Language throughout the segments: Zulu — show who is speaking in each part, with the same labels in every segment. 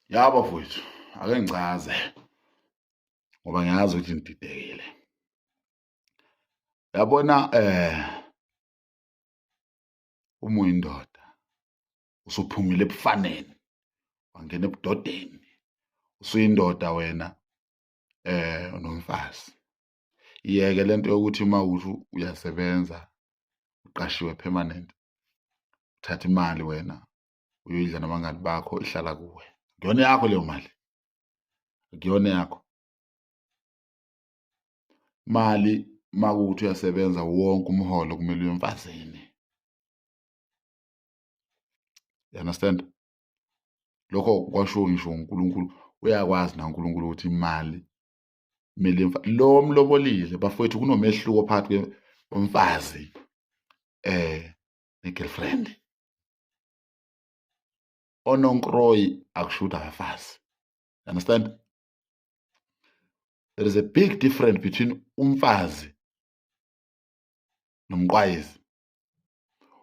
Speaker 1: Ya bafowethu, ake ngichaze ngoba ngiyazi ukuthi nididekile. Yabona uma uyindoda usuphumile ebufaneni wangena ebudodeni, usuyindoda wena unomfazi. Iyeke lento yokuthi uma uthi uyasebenza uqashiwe permanent, uthatha imali wena uyoyidla nabangani bakho, ihlala kuwe. Akuyona yakho leyo mali, akuyona yakho mali. Uma kuwukuthi uyasebenza, wonke umholo kumele uye emfazini, you understand? Lokho kwashiwo ngisho uNkulunkulu, uyakwazi na uNkulunkulu ukuthi imali kumele lo mlobolile. Bafowethu, kunomehluko phakathi komfazi ne-girlfriend. Ononkroyi akusho ukuthi abafazi, understand? There is a big difference between umfazi nomqwayizi.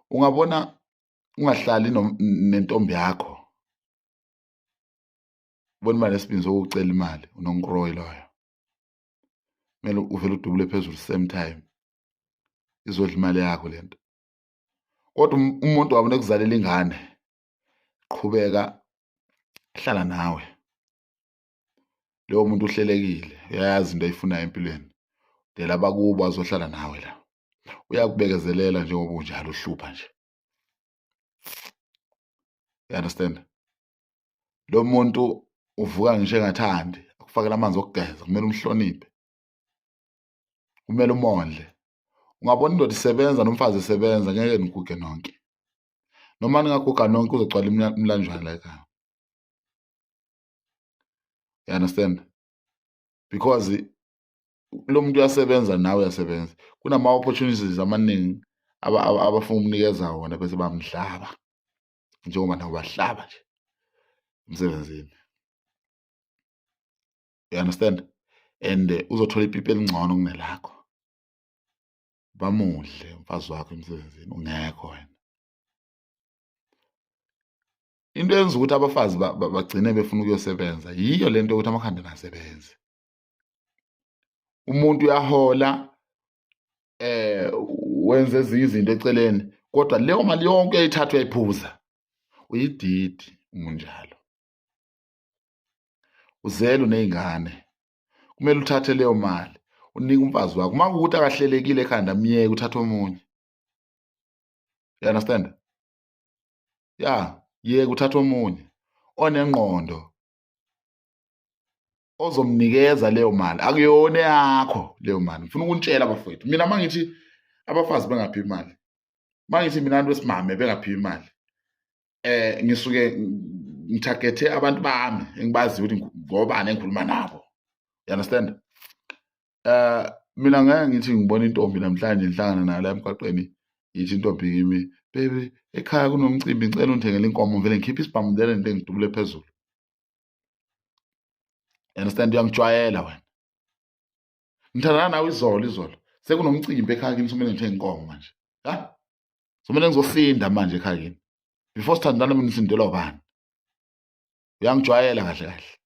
Speaker 1: Ungabona ungahlali nentombi yakho, ubona imali esibini sokucela imali, unonkroyi loyo. Kumele uvele udubule phezulu same time, izodla imali yakho lento. Kodwa umuntu wabona ekuzalela ingane, qhubeka hlala nawe. Lowo muntu uhlelekile, uyayazi into ayifunayo empilweni. Dela abakubo azohlala nawe la, uyakubekezelela njengoba unjalo, uhlupha nje, you understand? Lo muntu uvuka ngisho engathandi, akufakela amanzi okugeza, kumele umhloniphe, kumele umondle. Ungabona indoda isebenza nomfazi esebenza, ngeke niguge nonke. Noma ningaguga nonke, uzogcwala umlanjwana la ekhaya, you understand? Because lo muntu uyasebenza, nawe uyasebenza, kunama-opportunities amaningi abafuna ukunikeza wona, bese bamhlaba njengoba nabo bahlaba nje emsebenzini, you understand? And uzothola ipipi elingcono kunelakho, bamudle umfazi wakho emsebenzini ungekho wena. Into eyenza ukuthi abafazi bagcine befuna ukuyosebenza yiyo lento yokuthi amakhanda engasebenzi. Umuntu uyahola, wenza ezinye izinto eceleni, kodwa leyo mali yonke uyayithatha, uyayiphuza. Uyididi uma unjalo, uzele uney'ngane, kumele uthathe leyo mali unike umfazi wakho. Uma kuwukuthi akahlelekile ekhanda, myeke, uthathe omunye, you understand? Ya, yeke, uthathe omunye onengqondo ozomnikeza leyo mali. Akuyona yakho leyo mali. Ngifuna ukunitshela bafowethu, mina uma ngithi abafazi bengaphi imali, uma ngithi mina abantu besimame bengaphi imali, ngisuke ngithagethe abantu bami engibaziyo ukuthi ngobani engikhuluma nabo, you understand? Mina ngeke ngithi ngibona intombi namhlanje, ngihlangana nayo la emgwaqeni, ithi intombi kimi, "Baby, ekhaya kunomcimbi, ngicela ungithengele inkomo," vele ngikhiphe isibhamu lele nto, ngidubule phezulu, understand? Uyangijwayela wena, ngithandana nawe izolo izolo, sekunomcimbi ekhaya kini, somele ngithenge inkomo manje. Ha, somele ngizosinda manje ekhaya kini. Before sithandana mina ngisindelwa ubani? Uyangijwayela kahle kahle,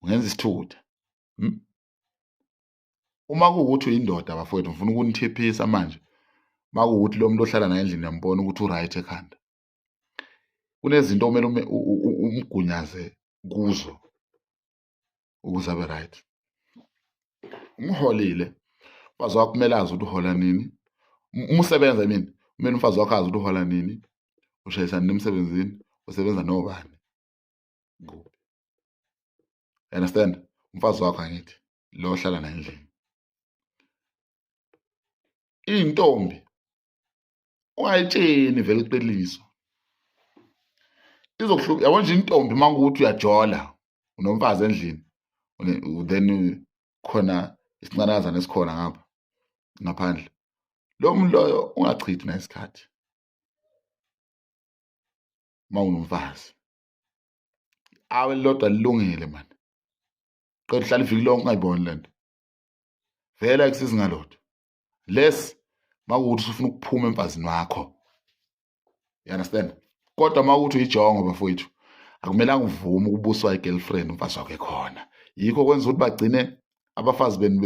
Speaker 1: ungenza isithutha. Uma kuwukuthi uyindoda bafowethu, ngifuna ukunithiphisa manje, uma kuwukuthi lo muntu ohlala naye endlini uyambona ukuthi u-right ekhanda, kunezinto okumele umgunyaze kuzo ukuze abe right. Umholile umfazi wakho, kumele azi ukuthi uhola nini. Uma usebenza, I mean, kumele umfazi wakho azi ukuthi uhola nini, ushayisa nini emsebenzini, usebenza nobani, kuphi, you understand? Umfazi wakho, angithi lo ohlala naye endlini. Iy'ntombi ungayitsheni vele iqiniso, izokuhluka. Yabo nje intombi, uma kuwukuthi uyajola, unomfazi endlini, then khona isincanakazana esikhona ngapha ngaphandle, lo muntu loyo ungachithi naye isikhathi uma unomfazi. Awe lilodwa lilungile mani, qeda uhlala iviki lonke ungayiboni lento, vele ayikusizi ngalutho. Lesi makuwukuthi usufuna ukuphuma emfazini wakho, you understand? Kodwa makuwukuthi uyijongo bafowethu, Akumelanga uvume ukubuswa i-girlfriend umfazi wakho ekhona. Yikho kwenza ukuthi bagcine abafazi benu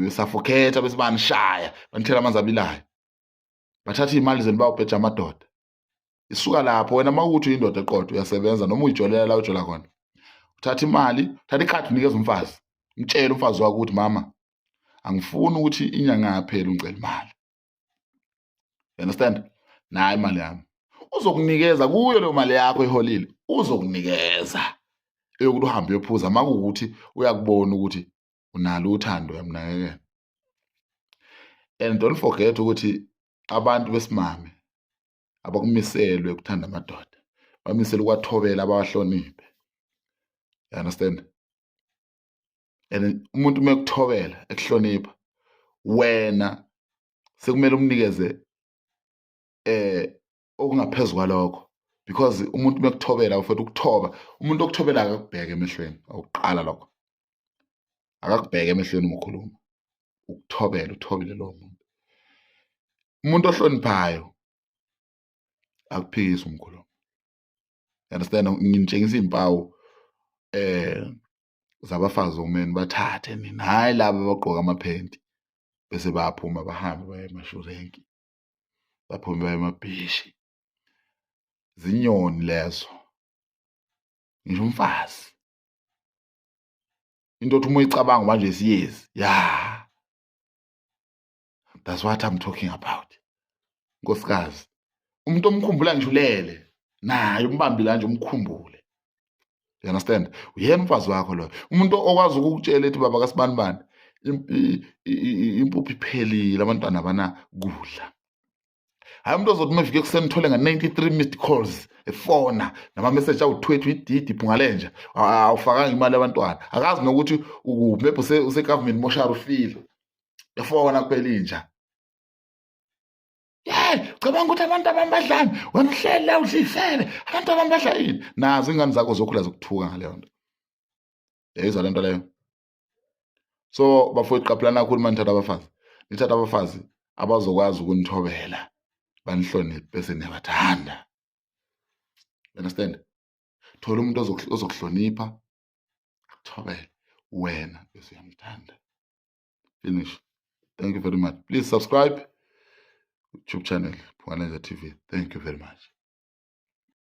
Speaker 1: besuffocate, bese banishaya, banithela amanzi abilayo, bathatha iy'mali zenu, bayobheja amadoda. Isuka lapho. Wena uma ukuthi uyindoda eqotho, uyasebenza noma uyijolela la ujola khona, uthatha imali, uthatha ikhadi, unikeza umfazi, umtshele umfazi wakho ukuthi, "Mama, angifuni ukuthi inyanga yaphela ungicela imali, you understand? Nayi imali yami." Uzokunikeza kuyo leyo mali yakho eholile, uzokunikeza eyokuthi uhambe uyophuza, uma kuwukuthi uyakubona ukuthi unalo uthando, uyamnakekela. And don't forget ukuthi abantu besimame abakumiselwe ukuthanda amadoda, bamiselwe ukwathobela, abawahloniphe, you understand? And umuntu uma ekuthobela, ekuhlonipha wena, sekumele umnikeze okungaphezu kwalokho, because umuntu uma ekuthobela ufethu ukuthoba, umuntu okuthobela akakubheke emehlweni. Okuqala lokho, akakubheke emehlweni uma ukhuluma, ukuthobela, uthobile lowo muntu. Umuntu ohloniphayo akuphikisi umkhuluma, you understand? Nginitshengisa iy'mpawu zabafazi okumele bathathe nina, hhayi laba abagqoka amaphenti bese bayaphuma, bahambe baye emashurenki, baphume baye emabhishi. Zinyoni lezo. Ngisho umfazi, into othi uma uyicabanga manje isiyezi. Ya, that's what I'm talking about. Nkosikazi, umuntu omkhumbula ngisho ulele naye, umbambile nje, umkhumbule, you understand? Uyena umfazi wakho loyo. Umuntu okwazi ukukutshela ethi, "Baba kasibanibani, impuphu iphelile, abantwana abana kudla." Hayi umuntu ozothi uma efike ekuseni uthole nga-93 missed calls, efona nama-message awu-20, ididi phungalenja, awufakanga imali yabantwana, akazi nokuthi ukuphi, maybe use-government moshari, ufile, efona kuphela inja. Ye, cabanga ukuthi abantu abami badlani, wena uhleli la udla ifele, abantu abami badla yini? Nazo ingane zakho zokhula zikuthuka ngaleyo nto. Yayizwa le nto leyo? So bafowethu, qaphelani kakhulu uma nithatha abafazi. Nithatha abafazi abazokwazi ukunithobela, banihloniphe, bese niyabathanda, you understand? Thola umuntu ozokuhlonipha, akuthobele wena, bese uyamthanda. Finish. Thank you very much. Please subscribe YouTube channel, Phungalenja TV. Thank you very much.